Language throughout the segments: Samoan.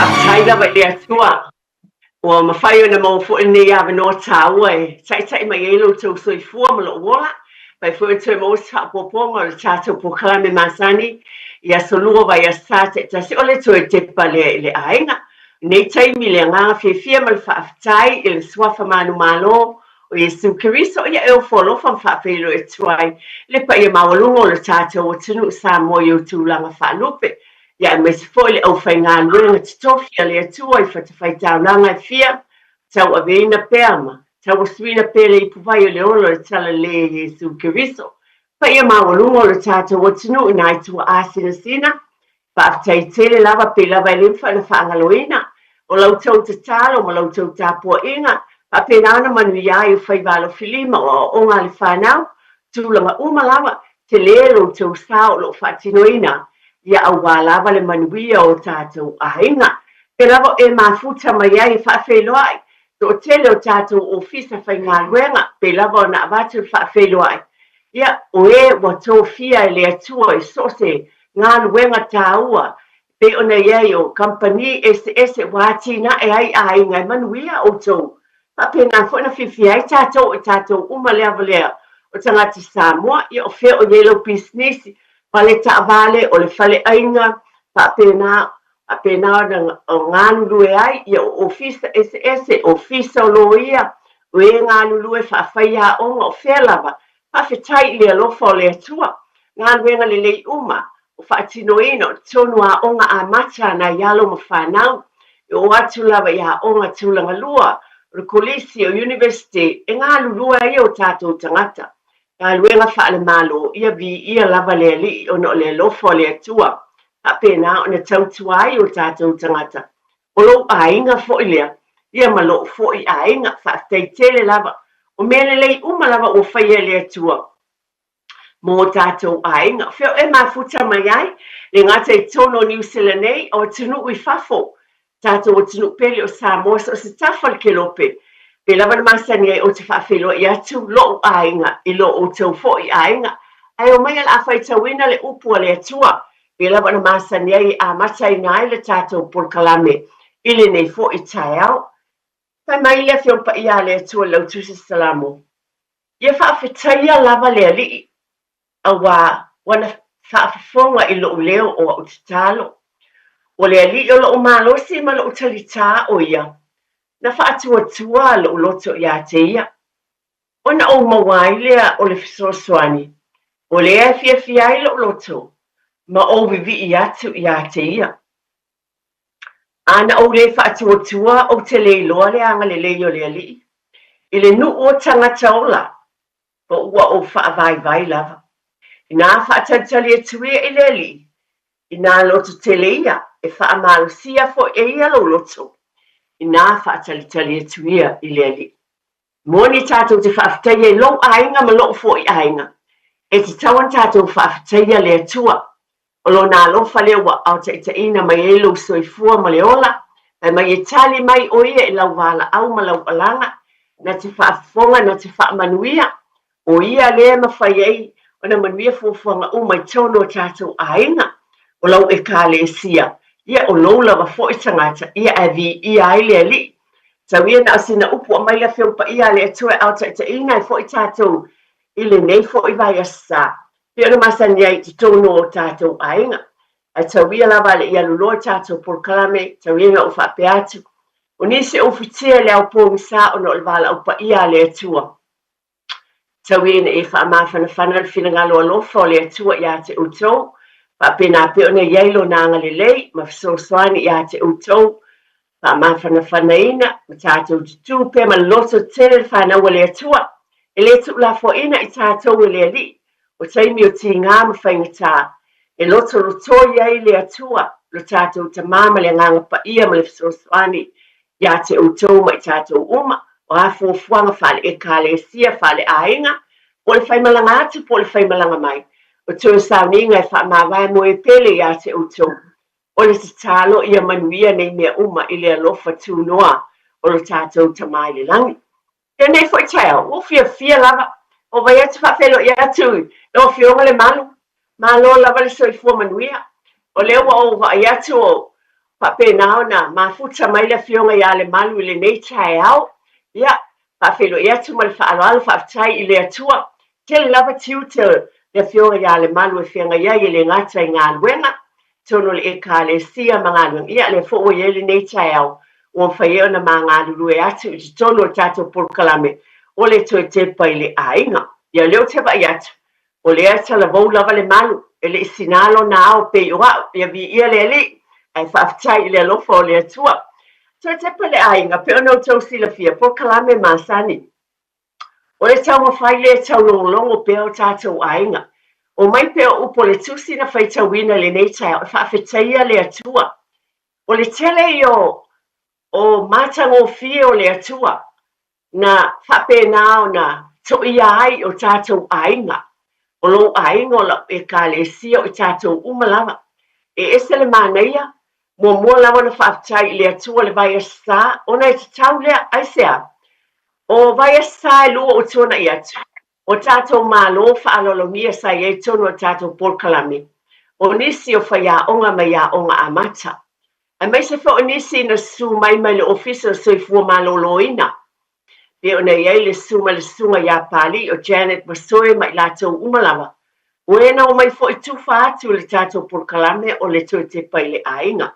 Faafetai lava i le Atua ua mafai ona maua foi lenei avanoa taua e taitai mai ai lo outou soifua ma lou ola. Fai foi o toe maua se faaopoopoga o le tatou polokalame masani i aso lua vaiaso sa taitasi o le toe tepa lea i le aiga. Nei taimi le agaga fiafia ma le faafetai i le suafa manumalo o Iesu Keriso ia e ofo alofa ma faafeiloai atu ai le paia maualuga o le tatou atunuu Samoa i ou tulaga faalupe, ia aemaise foi le aufaigaluega totofi a le Atua i fatafaitaulaga e fia tauaveina pea ma tauasuina pea le ipuvai o le ola o le Talalelei a Iesu Keriso. Paia maualuga o le tatou atunuu i nai tuaasinasina. Faafetai tele lava pei lava e le mafai ona faagaloina o la outou tatalo ma la outou tapuaiga faapena ona manuia ai o faiva alofilima o aoaoga a le fanau, tulaga uma lava, tele lo outou sao o lo o faatinoina ia aua lava le manuia o tatou aiga. Pei lava o e mafuta mai ai e faafeiloai toatele o tatou ofisa faigaluega pei lava ona avatu le faafeiloai Ia, o e ua tofia e le Atua i so o se galuega taua, e pei ona i ai o kamupani eseese ua atinae ai aiga e manuia outou. Faapena foi ona fiafia ai tatou e tatou uma le avalea o tagata Samoa. Ia, o fea o i ai lau pisinisi, fale taavale, o le faleaiga, faapena, faapena ona galulue ai, ia o ofisa eseese, ofisa o loia, o e galulue faafaiaoga, o fea lava. Faafetai i le alofa o le Atua, galuega lelei uma o faatinoina o totonu aoga amata a nai alo ma fanau, e oo atu lava i aoga tulaga lua, o le kolisi, o University, e galulue ai o tatou tagata. Galuega faale-Malo, ia viia lava le Alii ona o le alofa o le Atua, faapena ona tautua ai o tatou tagata. O lou aiga foi lea, ia ma lou foi aiga. Faafetai tele lava. O mea lelei uma lava ua faia e le Atua mo o tatou aiga. O fea e mafuta mai ai, le gata i totonu o Niu Sila nei, o atunuu i fafo, tatou atunuu pele o Samoa, so o se tafa o le kelope, pei lava ona masani ai ou te faafeiloai atu lou aiga i lo outou foi aiga. Ae omai o le a faitauina le upu a le Atua, pei lava ona masani ai e amataina ai le tatou polokalame i lenei foi taeao. Fai mai le Afioga Paia a le Atua i lau Tusi Salamo, Ia faafetaia lava le Alii, auā ua na faafofoga i lou leo o au tatalo. O le Alii o lou malosi ma lou talitā o ia, na faatuatua lou loto iā te ia. Ona ou maua ai lea o le fesoasoani, o lea e fiafia ai lou loto, ma ou vivii atu iā te ia. A na ou lē faatuatua ou te le iloa le agalelei o le Alii i le nuu o tagata ola, po ua ou faavaivai lava. Inā faatalitali atu ia i le Alii, inā loto tele ia, e faamalosia foi e ia lou loto, inā faatalitali atu ia i le Alii. Moni tatou te faafetaia i lou aiga ma lou foi aiga, e tatau ona tatou faafetaia le Atua. O Lona alofa lea ua aotaitaina mai ai lou soifua ma le ola, fai mai e tali mai ʻo ia i lau valaau ma lau alaga, na te faafofoga, na te faamanuia. ʻO ia lea e mafai ai ona manuia fuafuaga uma i totonu o tatou aiga, o lau Ekalesia, ia o lou lava foi tagata, ia ae viia ai le Alii. Tau ia na o sina upu aumai le Afioga Paia a le Atua e aotaitaina ai foi tatou i lenei foi vaiaso sa, pei ona masani ai i totonu o tatou aiga. Ae tau ia lava a le i alu loa i tatou polokalame, tau ia ina ou faapea atu, o nisi e ufitia i le ao pogisa ona o le valaau paia a le Atua. Tau ia ina e faamafanafana le finagalo alofa o le Atua iā te outou, faapena pea ona i ai Lona agalelei ma fesoasoani iā te outou, faamafanafanaina ma tatou tutū pea ma le loto tele le fanau a le Atua, e le tuulafoaiina i tatou e le Alii, o taimi o tigā ma faigata, e lotolotoi ai le Atua lo tatou Tama ma le Agaga Paia ma le fesoasoani iā te outou ma i tatou uma, o a fuafuaga faale-Ekalesia, faale-aiga, po o le faimalaga atu po o le faimalaga mai, o toe sauniga e faamavae mo e pele iā te outou. O le tatalo ia manuia nei mea uma i le alofa tunoa o lo tatou Tama i le Lagi. Lenei foi taeao, ua fiafia lava o vai atu faafeiloai atu i lau Afioga Lemalu. Malo lava le soifua manuia. O lea ua ou vaai atu o. Faapena ona mafuta mai le Afioga ia Lemalu i lenei taeao. Ia, faafeiloai atu ma le faaaloalo, faafetai i le Atua. Tele lava tiute o le Afioga ia Lemalu e feagai ai e le gata i galuega, totonu o le Ekalesia ma galuega, ia lea foi ua i ai lenei taeao ua mafai ai ona ma galulue atu i totonu o le tatou polokalame o le toe tepa i le aiga. Ia o lea ou te vaai atu, O lea e talavou lava le malu, e le i sina lona ao pei o a'u, ia viia le Alii, ae faafetai i le alofa o le Atua. Toe tepa le aiga, pei ona outou silafia, polokalame masani. O le taumafai lea e taulogologo pea o tatou aiga. Omai pea o upu o le Tusi na faitauina i lenei taeao e faafetaia le Atua. O le tele ia o matagofie o le Atua na faapena ona toia ai o tatou aiga, o lou aiga, o lau Ekalesia, o i tatou uma lava. E ese le manaia, muamua lava ona faafetai i le Atua le Vaiaso Sa, ona e tatau lea, aisea? O vaiaso sa e lua ua tuanai atu, o tatou malo faaaloalogia sa i ai totonu o le tatou polokalame, o nisi o faiaoga mai aoga amata, aemaise foi o nisi na susu mai mai le Ofisa o le Soifua Maloloina, pei ona i ai le susu mai le Susuga ia Papalii o Janet Masoe ma i latou uma lava, o e na omai foi tufa atu i le tatou polokalame o le Toe Tepa i le Aiga.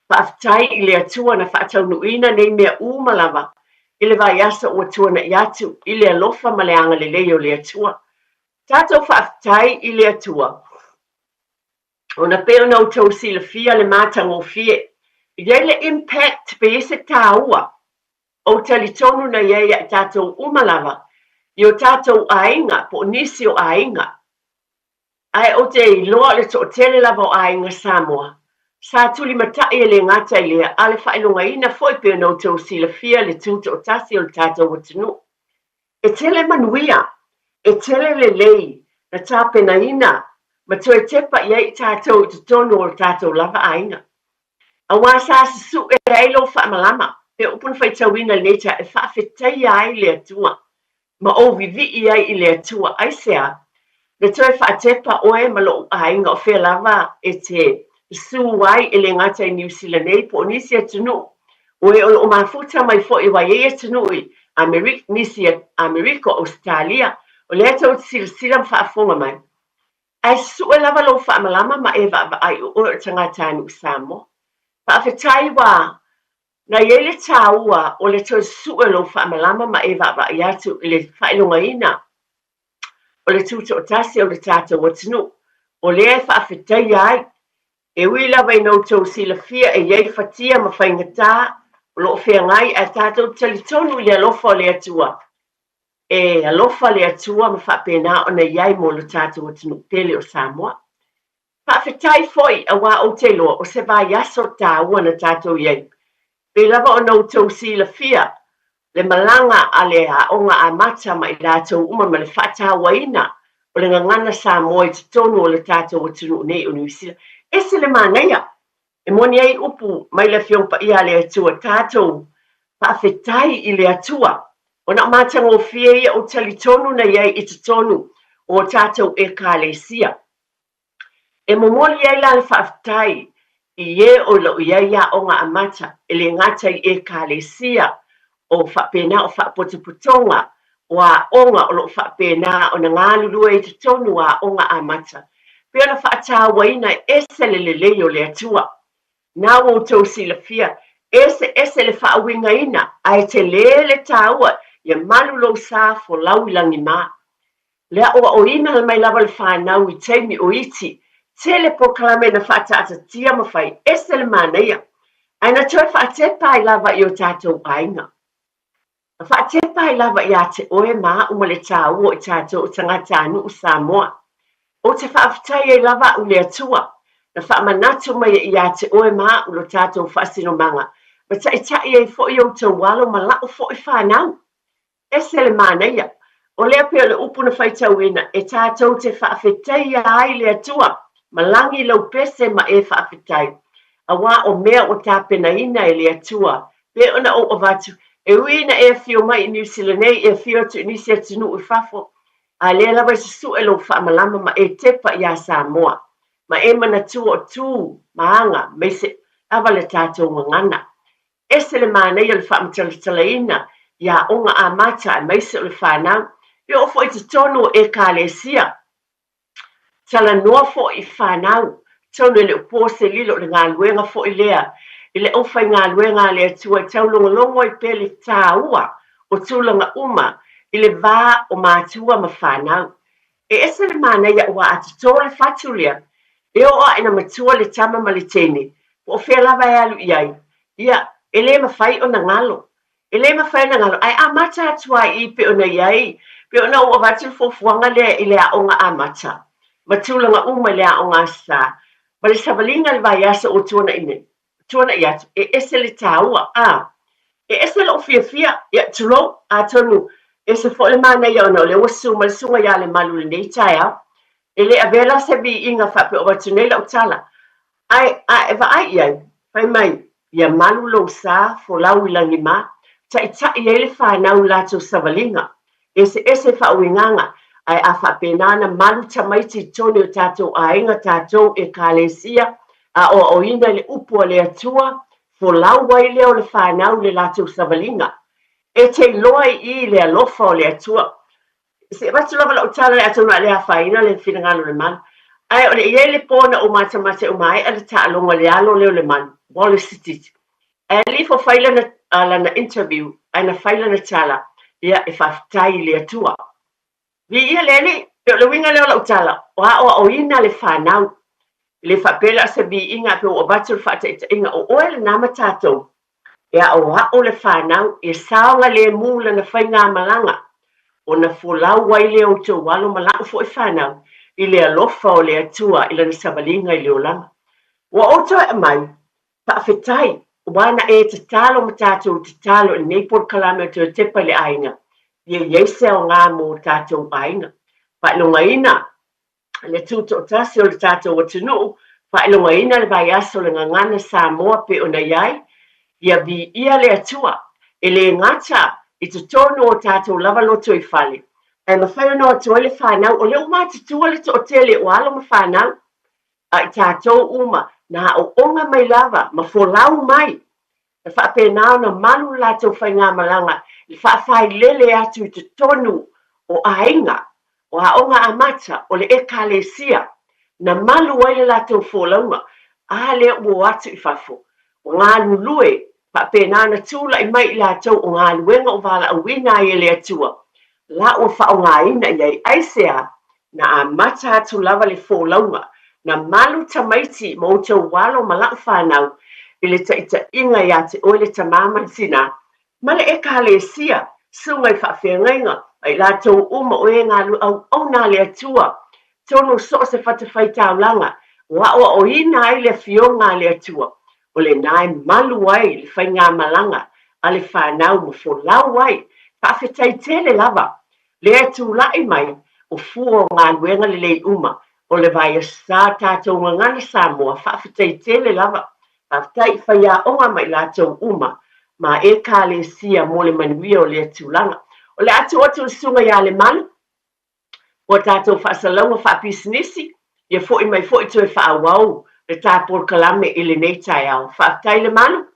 Faafetai i le Atua na faataunuuina nei mea uma lava i le vaiaso ua tuanai atu i le alofa ma le agalelei o le Atua. Tatou faafetai i le Atua ona pei ona outou silafia le matagofie, e i ai le impact pe i ai se taua ou talitonu na i ai ia i tatou uma lava i o tatou aiga po o nisi o aiga. Ae ou te iloa o le toatele lava o aiga Samoa sa tulimatai e le gata i lea a o le faailogaina foi pei ona outou silafia le tutoatasi o le tatou atunuu. E tele manuia, e tele lelei na tapenaina ma toe tepa i ai i tatou i totonu o lo tatou lava aiga. Aua sa susue ai lou faamalama, pe upu na faitauina i lenei taeao, e faafetaia ai le Atua ma ou vivii ai i le Atua. Aisea? Na toe faatepa oe ma lou aiga o fea lava e te susu ai e le gata i Niu Sila nei po o nisi atunuu, o e o lo o mafuta mai foi aua e i ai atunuu i Amerika, nisi Amerika, o Ausetalia, o lea tou te silasila ma faafofoga mai. Ae susue lava lou faamalama ma e vaavaai o oe o le tagatanuu Samoa. Faafetai ua na i ai le taua o le toe susue o lou faamalama ma e vaavaai atu i le faailogaina o le tutoatasi o le tatou atunuu, o lea e faafetaia ai. E ui lava ina outou silafia e i ai fatia ma faigata o lo o feagai, ae tatou te talitonu i le alofa o le Atua. E alofa le Atua ma faapena ona i ai mo lo tatou atunuu pele o Samoa. Faafetai foi aua ou te iloa o se vaiaso taua na tatou i ai. Pei lava ona outou silafia le malaga a le Aoga Amata ma i latou uma ma le faatauaina o le gagana Samoa i totonu o le tatou atunuu nei o Niu Sila. Ese le manaia! E moni ai upu mai le Afioga Paia a le Atua, tatou faafetai i le Atua ona o matagofie ia ou talitonu na i ai i totonu o tatou Ekalesia. E momoli ai la le faafetai i e o lo o i ai aoga amata, e le gata i Ekalesia, o faapena o faapotopotoga, o aoga o lo o faapena ona galulue i totonu o aoga amata, pei ona faatauaina e ese le lelei o le Atua. Na ua outou silafia, eseese le faauigaina, ae tele le taua, ia malu lou sa folau i lagima. Le aʻoaʻoina mai lava le fanau i taimi o iti, tele polokalame na faataatatia ma fai, ese le manaia, ae na toe faatepa ai lava i o tatou aiga. Na faatepa ai lava ia te oe ma aʻu ma le taua o i tatou o tagatanuu Samoa. Ou te faafetai ai lava aʻu le Atua, na faamanatu mai ai ia te oe ma aʻu lo tatou faasinomaga, ma taitai ai foi outou alo ma laʻu foi fanau. Ese le manaia. O lea pei o le upu na faitauina, e tatou te faafetaia ai le Atua, ma lagi lau pese ma e faafetai, aua o mea ua tapenaina e le Atua, pei ona ou avatu, e ui ina e afio mai i Niu Sila nei, e afio atu i nisi atunuu i fafo, a lea lava e susue lou faamalama ma e tepa iā Samoa, ma e manatua o tu ma aga, Lava le tatou gagana. Ese le manaia o le faamatalatalaina i aoga amata aemaise o le fanau. E oo foi i totonu o Ekalesia. Talanoa foi i fanau, atonu e le o po se lilo o le galuega foi lea i le aufaigaluega a le Atua e taulogologo ai pea le taua o tulaga uma i le va o matua ma fanau. E ese le manaia aua a toto le fatu lea, e oo lava ina matua le tama ma le teine, po o fea lava e alu i ai, ia, e le mafai ona galo. E le mafai ona galo, ae amata atu lava i i pei ona i ai, pei ona ou avatu le fuafuaga lea i le aoga amata, ma tulaga uma i le aoga Aso Sa, ma le savaliga i le vaiaso ua tuanai nei, tuanai atu, e ese le taua, a. E ese lou fiafia, ia, tulou, atonu ese foi le manaia ona o lea ua susu mai le Susuga ia Lemalu i lenei taeao. E le avea la se viiga faapea o avatu nei lau tala, Ae a e vaai i ai, fai mai, Ia malu lou sa, folau i lagima, taitai ai le fanau i latou savaliga, eseese faauigaga, ae a faapena ona malu tamaiti i totonu o tatou aiga, tatou Ekalesia, aoaoina i le upu a le Atua, folau ai lea o le fanau i le latou savaliga. E te iloa i i le alofa o le Atua. Se i avatu lava lau tala atonu a le afaina le finagalo o Lemalu. Ae o le i ai le po na ou matamata ua maea le taaloga i le alo lea o Lemalu, Wallace Sititi. Ae alii ifo fai lana, lana interview, ae na fai lana tala, ia e faafetai i le Atua. Viia le Alii, pei o le uiga lea o lau tala, o aoaoina le fanau. E le faapea la o se viiga pei ua avatu le faataitaiga, o oe lena ma tatou, E aoao le fanau, e saogalemu lana faigamalaga, ona folau ai lea o outou alo ma la'u foi fanau i le alofa o le Atua i lana savaliga i le olaga. Ua ou toe aumai, faafetai, ua na e tatalo ma tatou tatalo i lenei polokalame o Toe Tepa i le Aiga, ia i ai se aoga mo tatou aiga. Faailogaina le tutoatasi o le tatou atunuu, faailogaina le vaiaso o le Gagana Samoa pei ona i ai, ia viia le Atua, e le gata i totonu o tatou lava lotoifale, ae mafai ona o atu ai le fanau, o lea ua matutua le toatele o alo ma fanau, a i tatou uma na aooga mai lava ma folau mai Na faapena ona malu le latou faigamalaga i le faafailele atu i totonu o aiga, o aoga amata, o le Ekalesia. Na malu ai le latou folauga, a lea ua o atu i fafo, ua galulue, faapena ona tulai mai i latou o galuega o valaauina ai e le Atua, la ua faaaogaina i ai. Aisea? Na amata atu lava le folauga, na malu tamaiti ma outou alo ma la'u fanau i le taitaiga ia te oe le tamā ma le tinā, ma le Ekalesia, susuga i faafeagaiga, ma i latou uma o e galue auauna a le Atua, tonu so o se fatafaitaulaga, ua aoaoina ai le Afioga a le Atua, o lena e malu ai le faigamalaga a le fanau ma folau ai. Faafetai tele lava lea e tulai mai o fua o galuega lelei uma o le vaiaso tatou gagana Samoa. Faafetai tele lava. Faafetai i faiaoga ma i latou uma ma Ekalesia mo le manuia o lea tulaga. O le a tuu atu i le Susuga ia Lemalu Ua tatou faasalauga faapisinisi, ia foi mai foi toe faaauau le ta polokalame i lenei taeao. Faafetai Lemalu.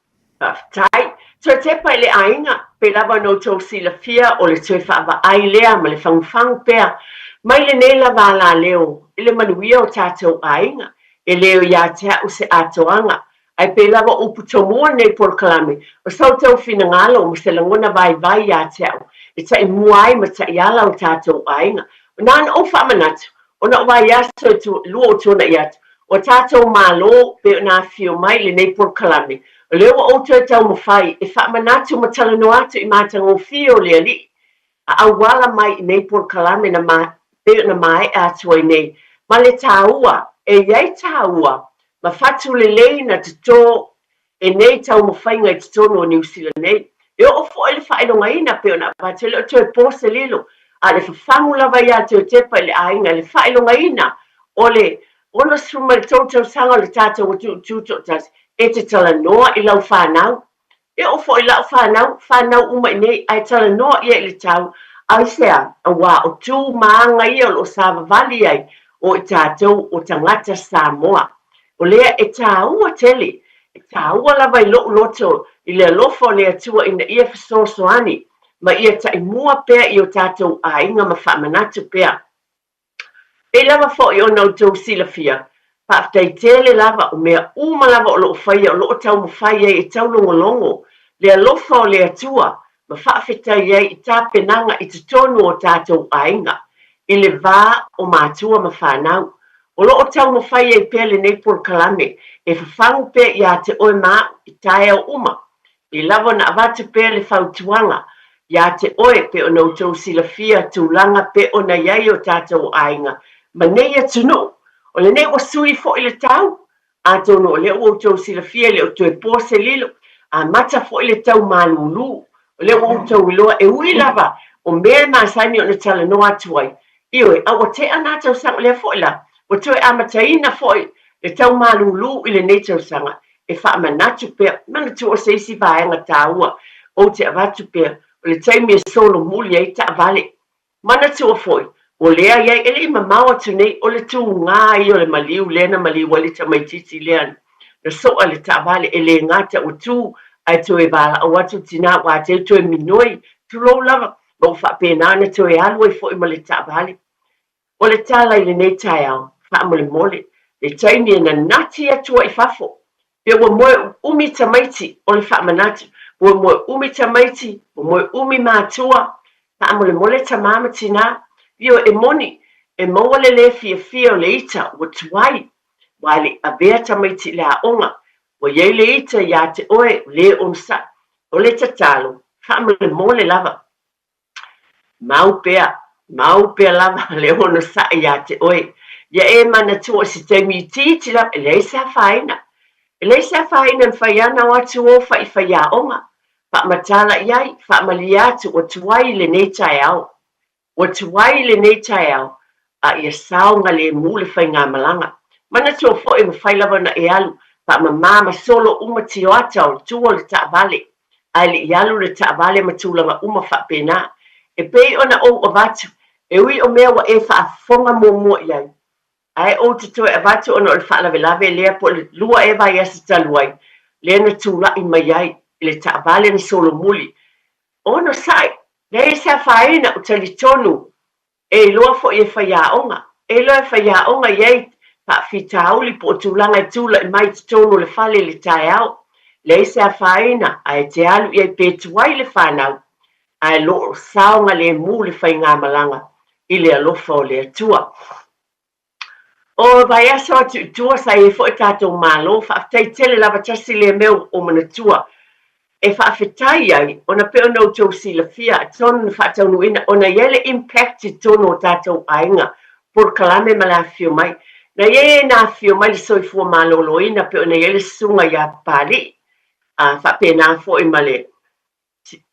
Faafetai. Toe tepa i le aiga, pei lava ona outou silafia o le toe faavaai lea ma le fagufagu pea mai lenei lava alaleo i le manuia o tatou aiga. E le o ia te a'u se atoaga, Ae pei lava o upu tomua lenei polokalame, o sa outou finagalo ma se lagona vaivai ia te a'u e taimua ai ma taiala o tatou aiga. Na ona ou faamanatu, ona o vaiaso e lua o tuana'i atu, ua tatou Malo pei ona afifio mai i lenei polokalame, o lea ua ou toe taumafai e faamanatu ma talanoa atu i matagofie o le Alii a auala mai i nei polokalame na pei ona maea atu ai nei, ma le taua, e i ai taua ma fatu lelei na toto e nei taumafaiga i totonu o Niu Sila nei. E oo foi le faailogaina pei ona avatu, e le o toe po se lilo, a o le fafagu lava ia toe tepa i le aiga i le faailogaina o le 63 tausaga o le tatou atunuu tutoatasi, e te talanoa i lau fanau, E oo foi i lau fanau, fanau uma i nei, ae talanoa ia i le tau, aisea? Aua o tu ma aga ia o lo o savavali ai o i tatou o tagata Samoa. O lea e taua tele. E taua lava i lou loto i le alofa o le Atua ina ia fesoasoani ma ia taimua pea i o tatou aiga ma faamanatu pea. E pei lava foi ona outou silafia, faafetai tele lava o mea uma lava o lo o faia o lo o taumafai ai e taulogologo le alofa o le Atua ma faafetai ai i tapenaga i totonu o tatou aiga, i le va o matua ma fanau. O lo o taumafai ai pea lenei polokalame e fafagu pea ia te oe ma a'u i taeao uma, i lava ona avatu pea le fautuaga ia te oe pe ona outou silafia tulaga pe ona i ai o tatou aiga ma nei atunuu. O lenei ua sui foi le tau, Atonu o lea ua outou silafia e le o toe po se lilo, amata foi le tau malūlū. O lea ua outou iloa, e ui lava o mea e masani ona talanoa atu ai, ioe, a ua tea na tausaga, o lea foi la, ua toe amataina foi le tau malūlū i lenei tausaga, e faamanatu pea, manatua o se isi vaega taua ou te avatu pea, o le taimi e solomuli ai taavale. Manatua foi, o lea i ai, e le i mamao atu nei, o le tugā ia o le maliu lea na maliu ai le tamaitiiti lea na soa le taavale, e le gata ua tu ae toe valaau atu le tinā ua ateu toe minoi, tulou lava, ma ua faapena ona toe alu ai foi ma le taavale. O le tala i lenei taeao, faamolemole, le taimi e nanati atu ai i fafo, Pe ua moe umi tamaiti, o le faamanatu, ua moe umi tamaiti, ua moe umi matua, faamolemole tamā ma tinā, ioe, e moni, e maua le lē fiafia o le ita ua tuai, aua e le i avea tamaiti i le aoga, ua i ai le ita iā te oe, ua lē onosai. O le tatalo, faamolemole lava. Mau pea, mau pea lava le onosai iā te oe. Ia e manatua o se taimi itiiti lava, e leai se afaina. E leai se afaina e mafai ana o atu o fai i faiaoga. Faamatala i ai, faamalie atu ua tuai i lenei taeao. Ua tuai i lenei taeao, a ia saogalemu le faigamalaga. Manatua foi e mafai lava ona e alu faamama ma solo uma tioata o tua o le taavale, ae le i alu le taavale ma tulaga uma faapena. E pei ona ou avatu, e ui o mea ua e faafofoga muamua i ai, ae ou te toe avatu ona o le faalavelave lea po o le lua ea vaiaso talu ai, lea na tulai mai ai i le taavale na solomuli. Onosai, leai se afaina, ou talitonu E iloa foi e faiaoga. E iloa e faiaoga i ai faafitauli po o tulaga e tulai mai i totonu o le fale i le taeao. Leai se afaina ae te alu i ai pe tuai le fanau, ae lo o saogalemu le faigamalaga i le alofa o le Atua. O vaiaso atu i tua sa i ai foi tatou Malo, faafetai tele lava tasi lea mea ua ou manatua e faafetai ai ona pei ona outou silafia atonu na faataunuuina ona i ai le impact i totonu o tatou aiga, polokalame ma le afifio mai. Na i ai na afifio mai le soifua maloloina pei ona i ai le susuga ia Papalii, a faapena foi ma le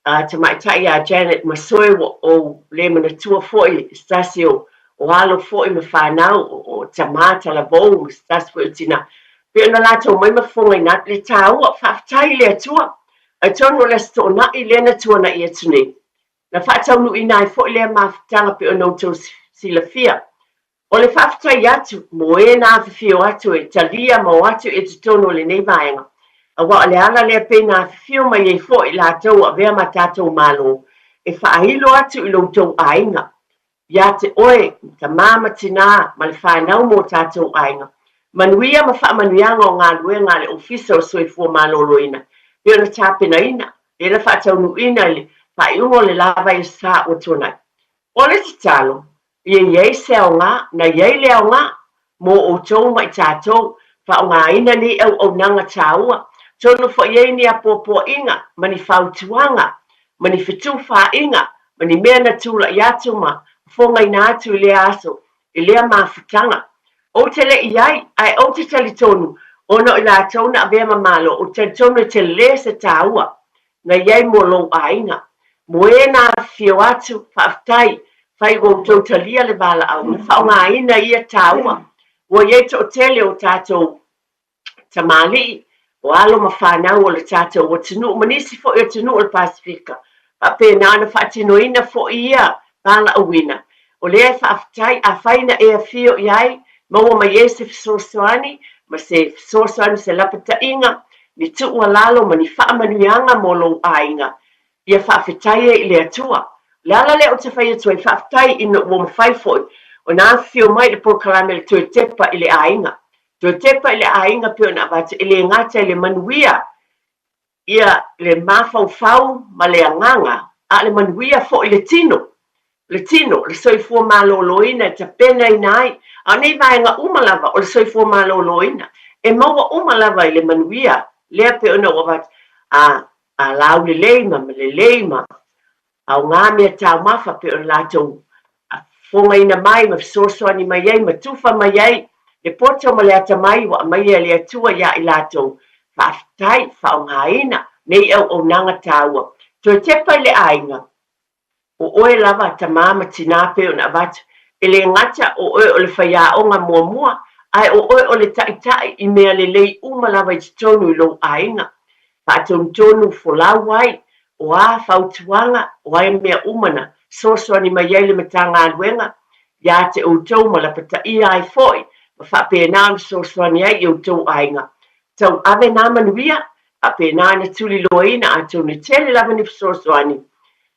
a tamaitai ia Janet Masoe ua ou le manatua foi se tasi o o alo foi ma fanau o, o tamā talavou ma se tasi foi o tinā. Pei ona latou mai ma fofogaina atu le taua, faafetai i le Atua. Atonu o le Aso Toonai lea na tuanai atu nei, na faataunuuina ai foi lea mafutaga pei ona outou silafia. O le faafetai atu mo e na afifio atu e talia ma o atu i totonu o lenei vaega, aua o le ala lea pei na afifio mai ai foi latou ua avea ma tatou Malo e faailo atu i lo outou aiga, ia te oe, tamā ma tinā, ma le fanau mo tatou aiga. Manuia ma faamanuiaga o galuega a le Ofisa o Soifua Maloloina pei ona tapenaina, lea na faataunuuina i le faaiuga o le la vaiaso ua tuanai. O le tatalo, Ia i ai se aoga, na i ai le aoga mō outou ma i tātou, faaaogaina nei auaunaga tāua, tonu foi i ai ni apoapoaiga ma ni fautuaga, ma ni fetufaaiga, ma ni mea na tulai atu ma fofogaina atu i lea aso, i lea mafutaga. Ou te le i ai, ae ou te talitonu, ona o i latou na avea ma Malo, ou te talitonu e telē se tāua na i ai mo lou aiga. Mo e na afifio atu, faafetai, fai ua outou talia le valaau na faaaogaina ia taua. Ua i ai toatele o tatou tamalii, o alo ma fanau o le tatou atunuu ma nisi foi atunuu o le Pasefika, faapena ona faatinoina foi ia valaauina. O lea e faafetai, afai na e afio i ai, maua mai ai se fesoasoani ma se fesoasoani, se lapataiga. ni tuualalo ma ni faamanuiaga mo lou aiga, ia faafetai ai i le Atua. O le ala lea ou te fai atu ai, faafetai ina ua mafai foi ona afifio mai le polokalame le Toe Tepa i le Aiga. Toe Tepa i le Aiga pei ona avatu, e le gata i le manuia ia le mafaufau ma le agaga, a o le manuia foi i le tino, le tino, le soifua maloloina e tapenaina ai. A o nei vaega uma lava o le soifua maloloina, e maua uma lava i le manuia lea pei ona ou avatu, a, a laulelei ma lelei ma aoga meataumafa pei ona latou fofogaina mai ma fesoasoani mai ai ma tufa mai ai le poto ma le atamai ua aumaia e le Atua iā i latou. Faafetai, faaaogaina nei auaunaga taua. Toe tepa i le aiga, o oe lava tamā ma tinā pei ona avatu, e le gata o oe o le faiaoga muamua, ae o oe o le taitai i mea lelei uma lava i totonu i lou aiga. Faatonutonu folau ai, o a fautuaga, o a mea uma na fesoasoani mai ai le Matagaluega ia te outou ma lapataia ai foi ma faapena ona fesoasoani ai i outou aiga. Tauave nā manuia, faapena ona tuliloaina atonu e tele lava ni fesoasoani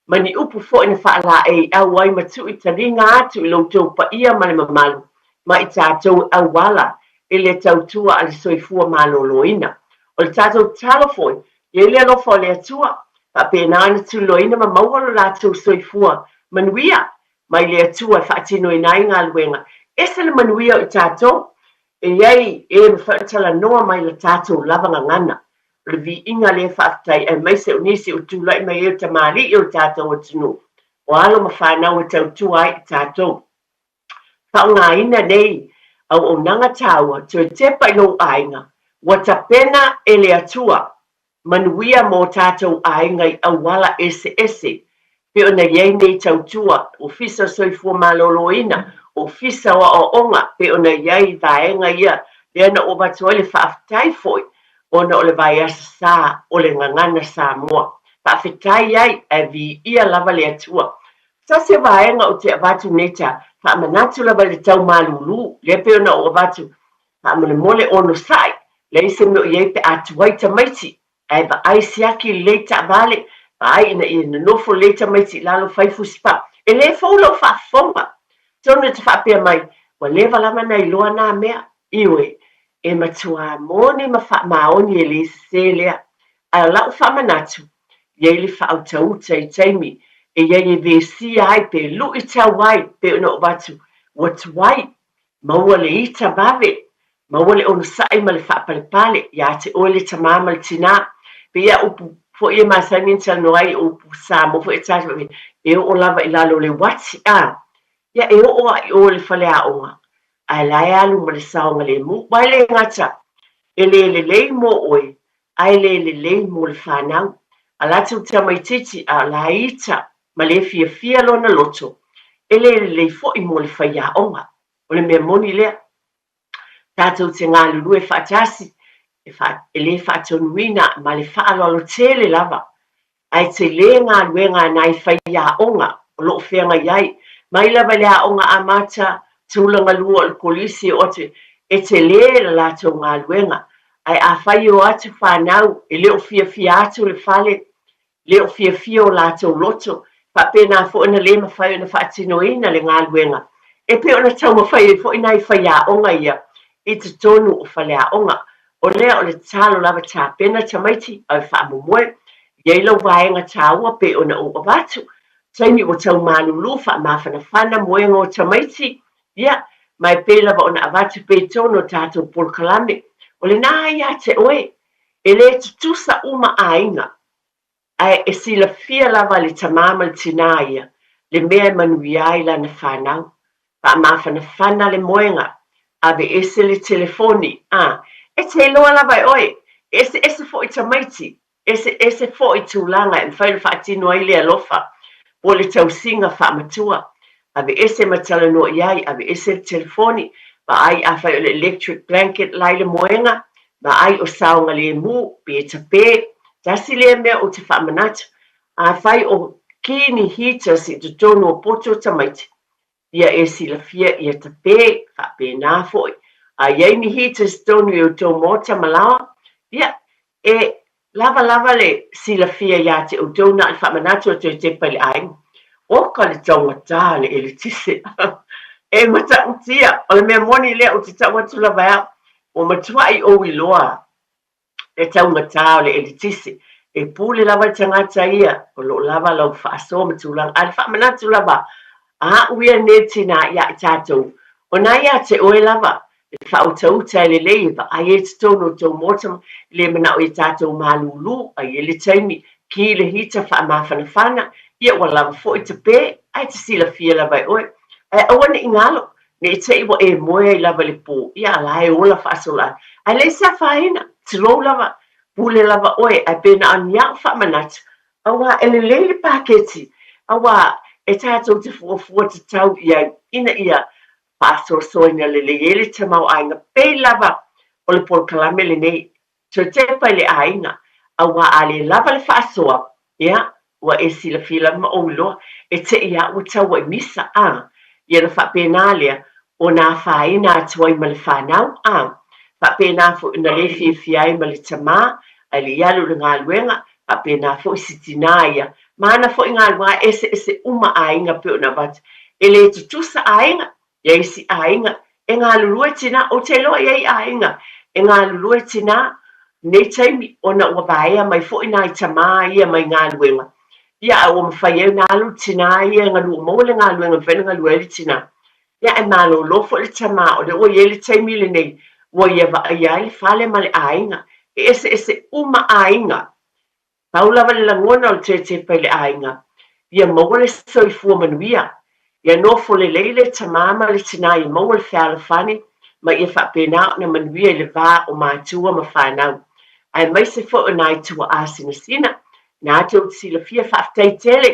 ma ni upu foi na faalaeiau ai ma tui taliga atu i lo outou paia ma le mamalu ma i tatou e auala i le tautua a le soifua maloloina. O le tatou tatalo foi, i ai le alofa o le Atua, faapena ona tuliloaina ma maua lo latou soifua manuia mai le Atua e faatinoina ai galuega. Ese le manuia o i tatou, e i ai e mafai ona talanoa mai la tatou lava gagana. O le viiga lea faafetai aemaise o nisi o tulai mai ai o tamalii o le tatou atunuu, o alo ma fanau e tautua ai i tatou. Faaaogaina nei auaunaga taua toe tepa i lou aiga, ua tapena e le Atua manuia mō tātou aiga i auala eseese, pei ona i ai nei tautua Ofisa o Soifua Maloloina, Ofisa o Aoaoga, pei ona i ai vaega ia lea na ou avatu ai le faafetai foi ona o le vaiaso sa o le Gagana Samoa. Faafetai ai ae viia lava le Atua. Tasi o vaega ou te avatu nei ta faamanatu lava i le tau malūlū, lea pei ona ou avatu Faamolemole onosai, leai se mea o i ai pe a tuai tamaiti, ae vaai siaki lelei taavale, vaai ina ia nonofo lelei tamaiti i lalo fai fusipaa. E le fou lau faafofoga. Atonu e te faapea mai, ua leva lava na iloa na mea. Ioe, e matuā moni ma faamaoni e le sese lea. Ae o lau faamanatu, i ai le faautauta i taimi e i ai e vesia ai pe luitau ai pei ona ou avatu, ua tuai Maua le ita vave, maua le onosai ma le faapalepale ia te oe le tamā ma le tinā. Pei a upu foi e masani ona talanoa ai, o upu Samoa foi e tatou faapea, e oo lava i lalo o le uati, a, ia e oo a i o i le faleaoga, ae la e alu ma le saogalemu. Aua e le gata e le lelei mo oe, ae le lelei mo le fanau. A latou tamaitiiti a o la e ita ma le fiafia lona loto, e le lelei foi mo le faiaoga. O le mea moni lea, tatou te galulue faatasi, e, fa, e le faatonuina ma le faaaloalo tele lava, ae tele galuega a nai faiaoga o lo o feagai ai, mai lava i le aoga amata, tulaga lua o le kolisi e oo atu, e tele la latou galuega. Ae afai e o atu fanau, e le o fiafia atu le fale, le o fiafia o latou loto, faapena foi ona le mafai ona faatinoina le galuega e pei ona taumafai ai foi nai faiaoga ia i totonu o faleaoga. O lea o le tatalo lava tapena tamaiti ae faamomoe i ai lau vaega taua pei ona ou avatu, taimi ua tau malulu faamafanafana moega o tamaiti, ia, ma e pei lava ona avatu pea i totonu o tatou polokalame. O lena ia te oe, E le tutusa uma aiga, ae e silafia lava e le tamā ma le tinā ia le mea e manuia ai lana fanau. Faamafanafana le moega, aveese le telefoni, a, e te iloa lava e oe, e eseese foi tamaiti, eseese foi tulaga e mafai ona faatino ai le alofa po o le tausiga faamatua. Aveese ma talanoa i ai, aveese le telefoni, vaai afai o le electric blanket la i le moega, vaai o saogalemu, pe tape. Tasi lea mea ou te faamanatu, afai o ki ni heaters i totonu o poto o tamaiti, ia e silafia ia tape, faapena foi. A i ai ni heaters tonu i outou maota ma laoa, ia, E lava lava le silafia iā te outou na o le faamanatu e toe tepa i le aiga. Oka le taugata le eletise. E matautia, o le mea moni lea ou te tau atu lava e au, ua matuai ou iloa le taugata o le eletise. E pule lava le tagata ia o lo o lava lau faasoa ma tulaga, ae le faamanatu lava a au ia nei le tinā iā i tatou, o na iā te oe lava e faautauta e lelei e vaai ai totonu o tou maota ma le manao ia tatou malūlū a i ai le taimi ki le hita faamafanafana ia ua lava foi tape ae te silafia lava e oe ae aua ne i galo ne i te i ua e moe ai lava i le pō ia a la e ola faasoloatoa ae leai se afaina tulou lava pule lava oe ae pe na o ni a'u faamanatu auā e lelei le paketi auā e tatou te fuafua tatau i ai ina ia faasoasoaina lelei ai le tamaoaiga pei lava o le polokalame lenei toe tepa i le aiga, auā a le lava le faasoa, ia, ua e silafia lava ma ou iloa, e te i a ua taua i misa, a. Ia ona faapena lea ona afaina atu ai ma le fanau, a. Faapena foi ona le fiafia ai ma le tamā, ae le i alu i le galuega, faapena foi si tinā ia, ma ana foi galuega eseese uma aiga pei ona avatu. E le tutusa aiga, i ai isi aiga e galulue tinā, ou te iloa i ai aiga e galulue tinā nei taimi ona ua vaea mai foi nai tamā ia mai galuega, ia a ua mafai ai ona alu le tinā ia e galue, ua maua le galuega e mafai ona galue ai le tinā. Ia ae malolo foi le tamā o lea ua i ai le taimi lenei ua ia vaaia ai le fale ma le aiga. E eseese uma aiga. Pau lava le lagona o le toe tepa i le aiga, ia maua le soifua manuia, ia nofo lelei le tamā ma le tinā ia maua le fealofani ma ia faapena ona manuia i le va o matua ma fanau, aemaise foi o nai tuaa sinasina, na tou te silafia faafetai tele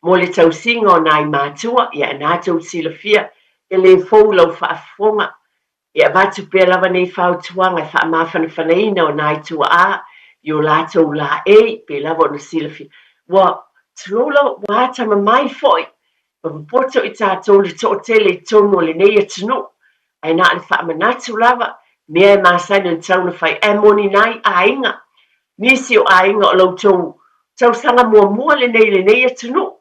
mo le tausiga o nai matua, ia na tou te silafia e le fou lau faafofoga. E avatu pea lava nei fautuaga e faamafanafanaina o nai tuaa i o latou laei, pei lava ona silafia. Ua tulou lava, ua atamamai foi ma popoto i tatou le toatele i totonu o lenei atunuu, ae na o le faamanatu lava, mea e masani ona tatau ona fai, ae moni nai aiga, nisi o aiga o la outou tausaga muamua lenei i lenei atunuu.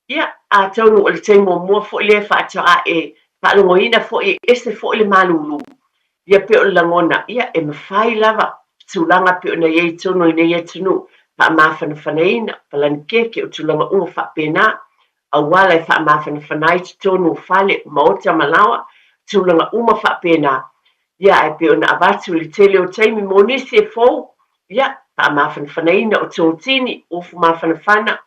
Ia, atonu o le taimi muamua foi lea faatoa e faalogoina foi e ese foi le malūlū. Ia pei o le lagona, ia, e mafai lava tulaga pei ona i ai i totonu o lenei atunuu, faamafanafanaina, palanikeke, o tulaga uma faapena, auala e faamafanafana ai totonu o fale, o maota ma laoa, tulaga uma faapena. Ia, ae pei ona avatu i le tele o taimi mo nisi e fou, ia, faamafanafanaina o totini, ufu mafanafana,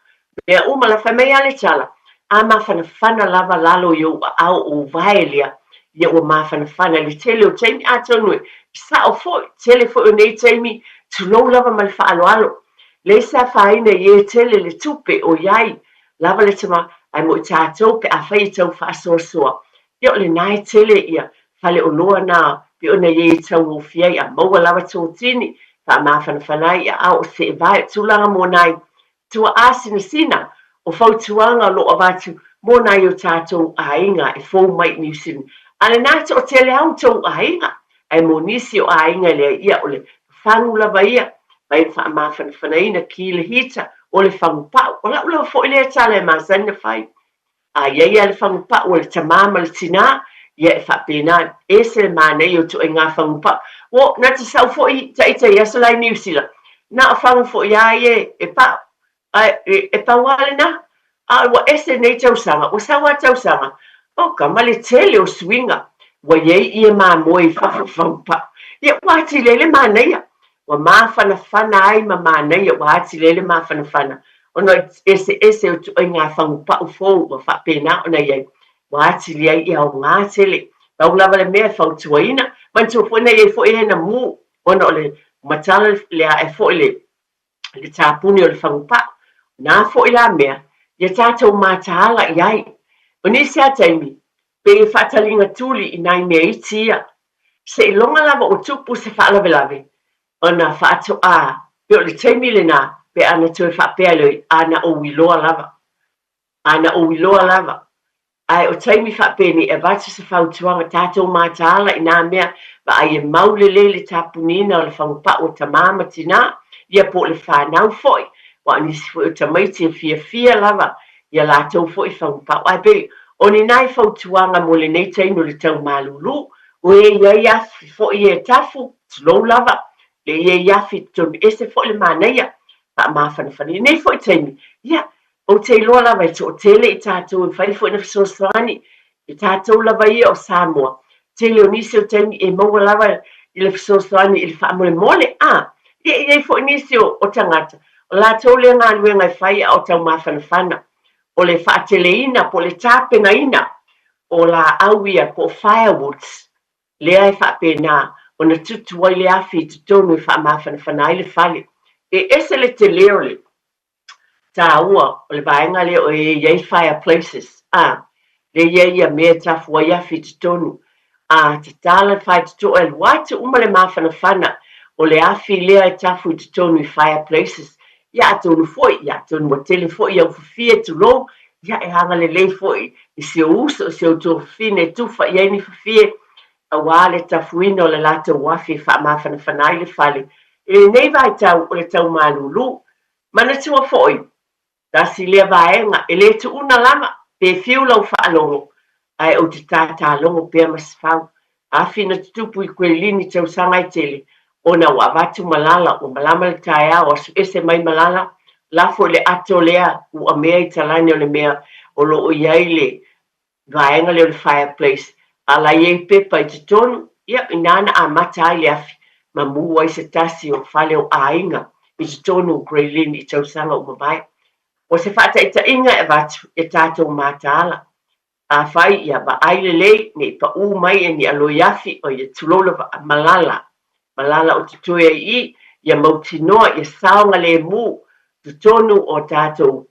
mea uma la. Fai mai lava le tala, a mafanafana lava lalo i ou aao o ou vae lea, ia ua mafanafana i le tele o taimi, atonu e sao foi, tele foi o nei taimi, tulou lava ma le faaaloalo. Leai se afaina i e tele le tupe o i ai lava le tama, ae mo i tatou pe afai e tau faasoasoa, ia o lena e tele ia faleoloa na pei ona i ai e taugofie ai a maua lava totini, faamafanafana ai ia ao o seevae, o tulaga mo nai tuaa sinasina, o fautuaga o lo o avatu mo nai o tatou aiga e fou mai i Niu Sila. A lena e toatele lava outou aiga, ae mo nisi o aiga e leai ia o le fagu lava ia, mai le faamafanafanaina ki le hita o le fagu pau. O lau lava foi lea tala e masani na fai. A i ai lava le fagu pau a le tamā ma le tinā, ia e faapena, ese le manaia o ituaiga fagu pau. Ua, na te sau foi ita i aso la i Niu Sila, na o fagu foi lava ia e pau, ae e pau lava lena. A ua ese nei tausaga, ua sau lava tausaga, oka, ma le tele o suiga, ua i ai ie mamoe i fafo fagu pau. Ia, ua atili ai le manaia, ua mafanafana ai ma manaia, ua atili ai le mafanafana, ona o le eseese o ituaiga fagu pau fou ua faapena ona i ai, ua atili ai e aoga tele. Pau lava le mea e fautuaina, manatua foi na i ai foi hena mū, ona o le matala le ae foi le le tapuni o le fagu pau. Na foi la mea, ia tatou mataala i ai. O nisi lava taimi, pei e faataliga tuli i nai mea iti ia. Seiloga lava ua tupu se faalavelave, ona faatoa pei o le taimi lena pe a na toe faapea lea, a na ou iloa lava. A na ou iloa lava. Ae o taimi faapenei e avatu se fautuaga, tatou mataala i nā mea, Vaai e mau lelei le tapuniina o le fagupa'u o tamā ma tinā, ia po o le fanau foi, aua o nisi foi o tamaiti e fiafia lava ia latou foi fagupa'u. Ae pei o ni nai fautuaga mo lenei taimi o le tau malūlū, o e i ai afi foi ia e tafu, tulou lava, le i ai afi i totonu, ese foi le manaia, faamafanafana. I lenei foi taimi, ia, ou te iloa lava e toatele i tatou e mafai foi ona fesoasoani i tatou lava ia o Samoa, tele o nisi o taimi e maua lava i le fesoasoani i le faamolemole, a, ia e i ai foi nisi o, o tagata, o latou lea galuega e fai a o taumafanafana, o le faateleina po o le tapenaina o laau ia po o firewoods, lea e faapena ona tutu ai le afi i totonu e faamafanafana ai le fale. E ese le tele o le taua o le vaega lea o e i ai fireplaces, a, lea e i ai ia mea e tafu ai afi i totonu. A tatala le faitotoa e alu atu uma le mafanafana o le afi lea e tafu i totonu i fireplaces. Ia atonu foi, ia atonu ua tele foi au fafie, tulou, ia e agalelei foi i si ou uso, i si ou tuafafine e tufa i ai ni fafie aua le tafuina o le latou afi e faamafanafana ai le fale i lenei vaitau o le tau malūlū. Manatua foi, tasi lea vaega e le tuuna lava pe fiu lau faalogo, ae ou te tātālogo pea Masefau. Afi na tutupu i Kuelini tausaga e tele, ona ua avatu malala, ua malama le taeao, asu ese mai malala, lafo i le ato lea uamea i talane o le mea o lo o i ai le vaega lea o le fireplace, a la i ai pepa i totonu, ia, inā na amata ai le afi ma mū ai se tasi o fale o aiga i totonu o Grey Lynn i tausaga ua mavae. O se faataitaiga e avatu e tatou mataala. Afai ia vaai lelei ne i paʻū mai e ni aloi afi, o ia tulou lava, malala, malala o totoe ai i, ia mautinoa ia saogalēmū totonu o tatou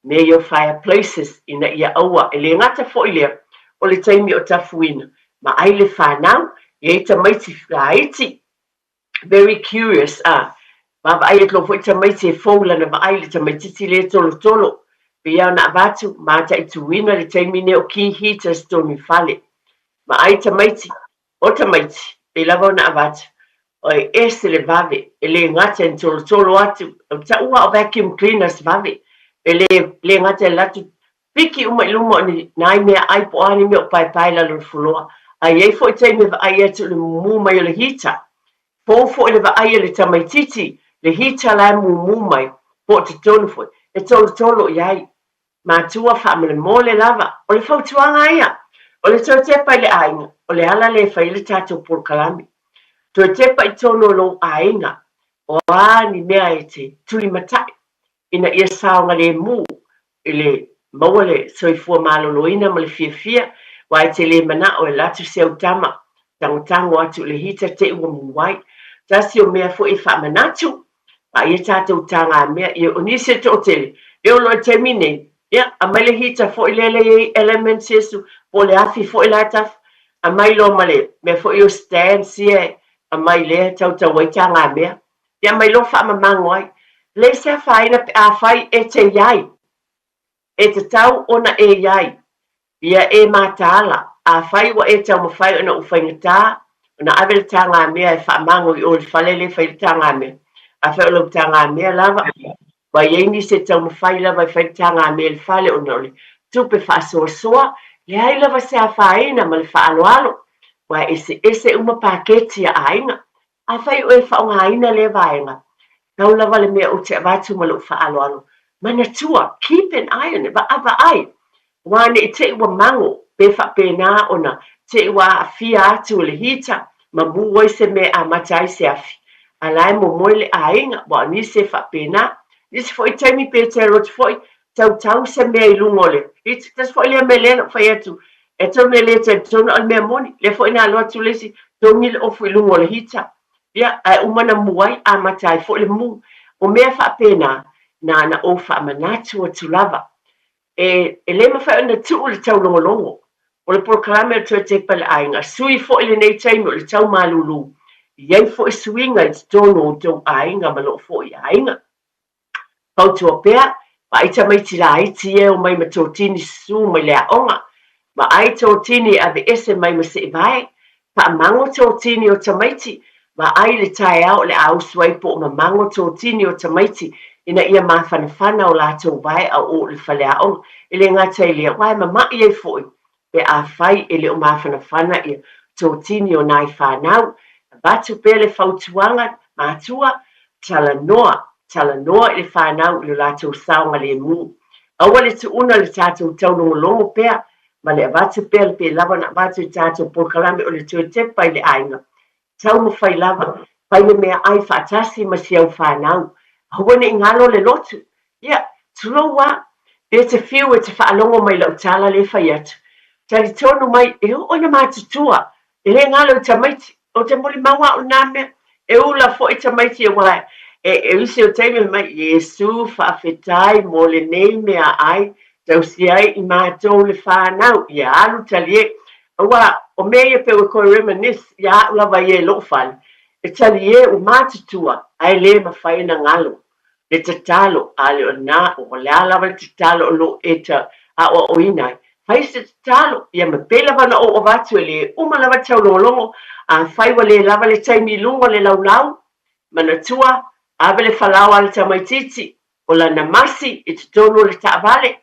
mea ia o fireplaces ina ia aua, e le gata foi lea, o le taimi o tafuina, ma ai le fanau, e i ai tamaiti laiti, very curious, a, vaavaai atu loa foi tamaiti e fou lana vaai i le tamaitiiti lea e tolotolo, pei lava ona avatu, mataituina le taimi nei o key heaters tonu i fale. Ma ai tamaiti, O tamaiti, pei lava ona avatu, e ese le vave, e le gata ina tolotolo atu, o taua o vacuum cleaners vave, e le, le gata e alu atu piki uma i luma o ni nai meaai po o a ni mea o paepae i lalo o le fuloa. A i ai foi taimi e vaai atu i le mumu mai o le heater, fou foi le vaai a le tamaitiiti, le heater la e mumu mai, po o totonu foi, e tolotolo i ai. Matua faamolemole lava, o le fautuaga ia, o le toe tepa i le aiga, o le ala lea e fai ai le tatou polokalame. Toe tepa i totonu o lou aiga, o a ni mea e te tulimatai ina ia saogalemu i le maua le soifua maloloina ma le fiafia, aua e te le manao e alu atu se autama tagotago atu i le hita te i ua mu ai. Tasi o mea foi e faamanatu, a ia tatou tagamea, ia o nisi e toatele, e oo loa i le taimi nei, ia, aumai le heater foi lea e i ai elements Iesu, po o le afi foi la e tafa, aumai loa ma le mea foi o stands ia e aumai lea e tautau ai tagamea, ia aumai loa faamamago ai. Leai se afaina pe afai e te i ai, e tatau ona e i ai, Ia e mataala, afai ua e taumafai ona ou faigata, ona ave le tagamea e faamago i o i le fale lea e fai ai le tagamea. Afai o lau tagamea lava, ua i ai nisi e taumafai lava e fai le tagamea i le fale ona o le tupe faasoasoa, leai lava se afaina ma le faaaloalo, aua e eseese uma paketi a aiga. Afai o e faaaogaina lea vaega, tau lava le mea ou te avatu ma lou faaaloalo, manatua, keep an eye on it, vaavaai, aua ne i te i ua mago, pe faapena ona te i ua aafia atu e le heater ma mū ai se mea e amata ai se afi, a la e momoe le aiga, aua o nisi e faapena. Nisi foi taimi pe te alu atu foi, tautau se mea i luga o le heater. Tasi foi lea mea lea na ou fai atu, e tonu e le talitonu a o le mea moni, lea foi na alu atu le isi, togi le ofu i luga o le heater. Ia, ae uma na mū ai, amata ai foi le mū. O mea faapena, na ona ou faamanatu atu lava. E, e le mafai ona tuu le taulogologo o le polokalame o le Toe Tepa i le Aiga, sui foi lenei taimi o le tau malūlū, i ai foi suiga i totonu o outou aiga ma lou foi aiga. Fautua pea, vaai tamaiti laiti ia e omai ma totini susu mai le aoga, vaai totini e aveese mai ma seevae, Faamago totini o tamaiti, vaai le taeao o le a usu ai po o mamago totini o tamaiti ina ia mafanafana o latou vae a o i le faleaoga. E le gata i lea, aua e mama'i ai foi pe afai e le o mafanafana ia totini o nai fanau. Avatu pea le fautuaga, matua, talanoa, talanoa i le fanau i lo latou saogalemu. Aua le tuuna le tatou taulogologo pea ma le avatu pea le pei lava ona avatu i tatou polokalame o le toe tepa i le aiga. Taumafai lava, fai le meaai faatasi ma si au fanau. Aua ne i galo le lotu. Ia, tulou a, pe te fiu e te faalogo mai i lau tala lea e fai atu. Talitonu mai, e oo ina matutua, e le galo i tamaiti. Ou te molimau au i na mea. E ula foi tamaiti aua e e isi o taimi fai mai, Iesu faafetai mo lenei meaai, tausi ai i matou le fanau, ia alu talie. Aua o mea ia pei ua toe reminisce ia au lava ia i lou fale, e talie ua matutua ae le mafai ona galo le tatalo, a le o lena, o le a lava le tatalo o lo o e aoaoina ai, fai se tatalo, ia ma pei lava ona ou avatu e le uma lava le taulogologo, afai ua le lava le taimi i luga o le laulau, manatua, ave le falaoa a le tamaitiiti, o lana masi i totonu o le taavale,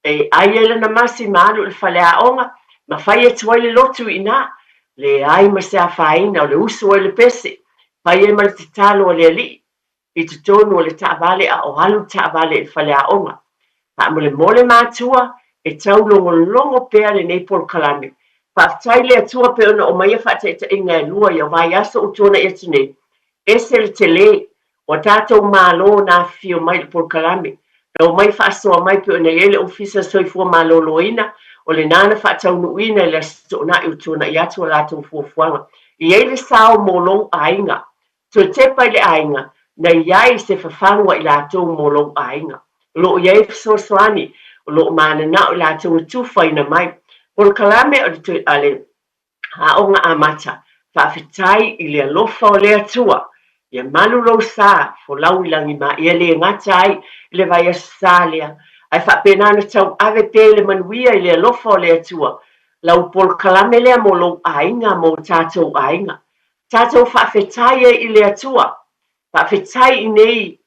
E ai ai lana masi ma alu i le faleaoga ma fai atu ai le lotu i ina. Leai ma se afaina o le usu ai le pese, fai ai ma le tatalo a le alii i totonu o le taavale a o alu le taavale i le faleaoga. Faamolemole matua, e taulogologo pea lenei polokalame. Faafetai i le Atua pei ona aumaia faataitaiga e lua ia vaiaso ua tuanai atu nei. Ese le tele o a tatou Malo na afifio mai i le polokalame, na omai faasoa mai pei ona i ai le Ofisa Soifua Maloloina, o lena na faataunuuina i le Aso Toonai ua tuanai atu a latou fuafuaga. E i ai le sao mo lou aiga. Toe tepa i le aiga, na i ai se fafagu a i latou mo lou aiga. O lo o i ai fesoasoani, o lo o mananao i latou e tufaina mai. Polokalame a le Aoga Amata, Faafetai i le alofa o le Atua, ia malu lou sa, folau i lagi ma ia le gata ai i le vaiaso sa lea, ae faapena ona tauave pea i le manuia i le alofa o le Atua lau polokalame lea mo lou aiga mo tatou aiga. Tatou faafetai ai i le Atua, faafetai i nei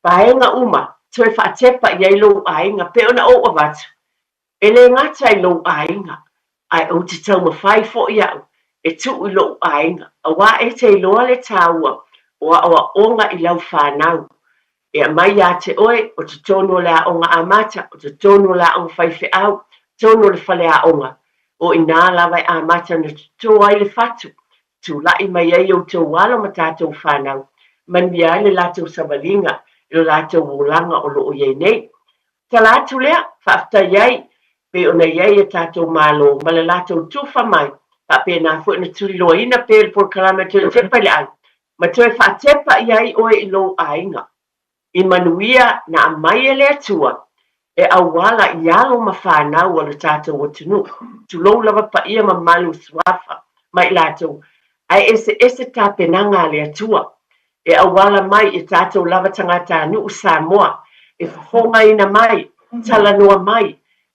vaega uma, toe faatepa i ai lou aiga, pei ona ou avatu, E le gata i lou aiga, ae ou te taumafai foi au e tuu i lou aiga, aua e te iloa le taua o aoaoga i lau fanau. E aumai ia te oe, o totonu o le aoga amata, o totonu o le aoga faifeau, totonu o le faleaoga. O i ina lava e amata ona toto ai le fatu, tulai mai ai outou alo ma tatou fanau, manuia ai le latou savaliga i lo latou olaga o lo o i ai nei. Tala atu lea, faafetai ai, pei ona i ai a tatou Malo ma le latou tufa mai, faapena foi ona tuliloaina pea le polokalame a Toe Tepa i le Ai, ma toe faatepa i ai oe i lou aiga, i manuia na aumai e le Atua e auala i alo ma fanau a lo tatou atunuu, tulou lava paia mamalu suafa ma i latou, ae eseese tapenaga a le Atua e auala mai i tatou lava tagatanuu Samoa e fofogaina mai, talanoa mai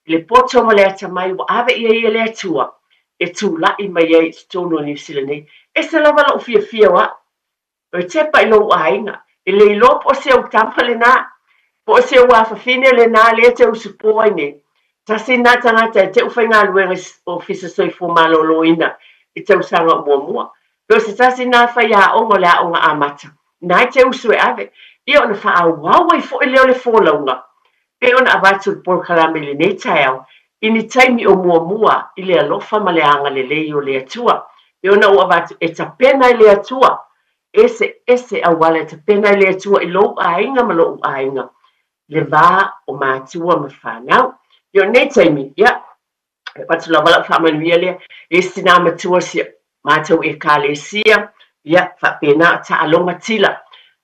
i le poto ma le atamai ua ave i ai e le Atua e tulai mai ai i totonu o Niu Sila nei. Ese lava lou fiafia o au. E tepa i lou aiga, e le iloa po o se ou tama lena, po o se ou afafine lena lea e te usupo ai nei. Tasi lena tagata e te u faigaluega i Ofisa Soifua Maloloina i tausaga o muamua. Pe o se tasi lena faiaoga o le aoga amata, na e te usu e ave, ia ona faaauau ai foi lea o le folauga, pei ona avatu le polokalame i lenei taeao, i ni taimi o muamua i le alofa ma le agalelei o le Atua. Pei ona ou avatu, e tapena e le Atua, eseese auala e tapena e le Atua i lou aiga ma lou aiga, le va o matua ma fanau. Ia o lenei taimi, ia, E avatu lava lau faamanuia lea i isi tina matua si matou Ekalesia, ia, faapena o taaloga tila.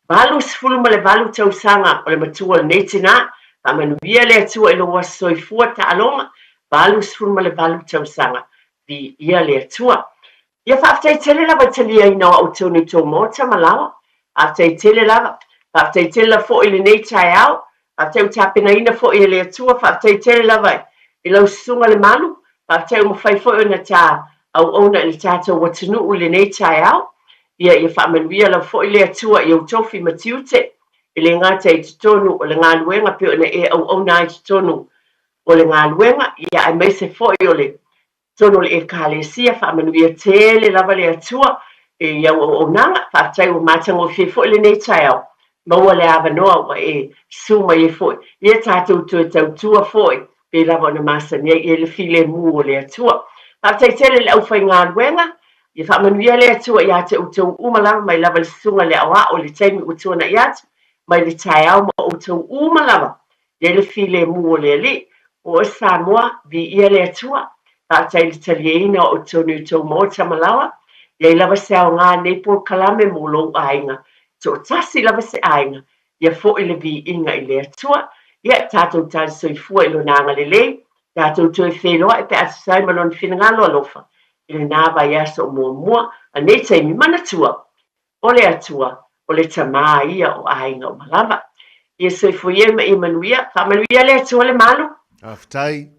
88 tausaga o le matua o lenei tina, faamanuia le Atua i lou aso soifua taaloga, 88 tausaga, viia le Atua. Ia faafetai tele lava i taliaina o au tonu i tou maota ma laoa. Faafetai tele lava. Faafetai tele lava foi i lenei taeao. Faafetai ua tapenaina foi e le Atua. Faafetai tele lava i lau Susuga Lemalu. Faafetai ua mafai foi ona ta auauna i le tatou atunuu i lenei taeao. Ia, ia faamanuia lava foi le Atua i ou tofi ma tiute, e le gata i totonu o le galuega pei ona e auauna ai i totonu o le galuega, ia aemaise foi o le totonu o le Ekalesia. Faamanuia tele lava le Atua i au auaunaga. Faafetai ua matagofie foi lenei taeao, maua le avanoa ua e susu mai ai foi, ia tatou toe tautua foi pei lava ona masani ai i ai le filemu o le Atua. Faafetai tele i le aufaigaluega, ia faamanuia le Atua ia te outou uma lava, mai lava i le susuga i le aoao i le taimi ua tuanai atu, mai le taeao ma outou uma lava, i ai le filemu o le Alii. O oe Samoa, viia le Atua, faafetai i le talieina o outou i tou maota ma laoa, i ai lava se aoga i lenei polokalame mo lou aiga, toatasi lava se aiga, Ia foi le viiga i le Atua. Ia, tatou tali soifua i Lona agalelei, tatou toe feiloai pe a tusa ai ma Lona finagalo alofa i lena vaiaso o muamua a nei taimi. Manatua, o le Atua, o le Tama ia o aiga uma lava. Ia soifua ia ma ia manuia. Faamanuia le Atua le malu. Faafetai.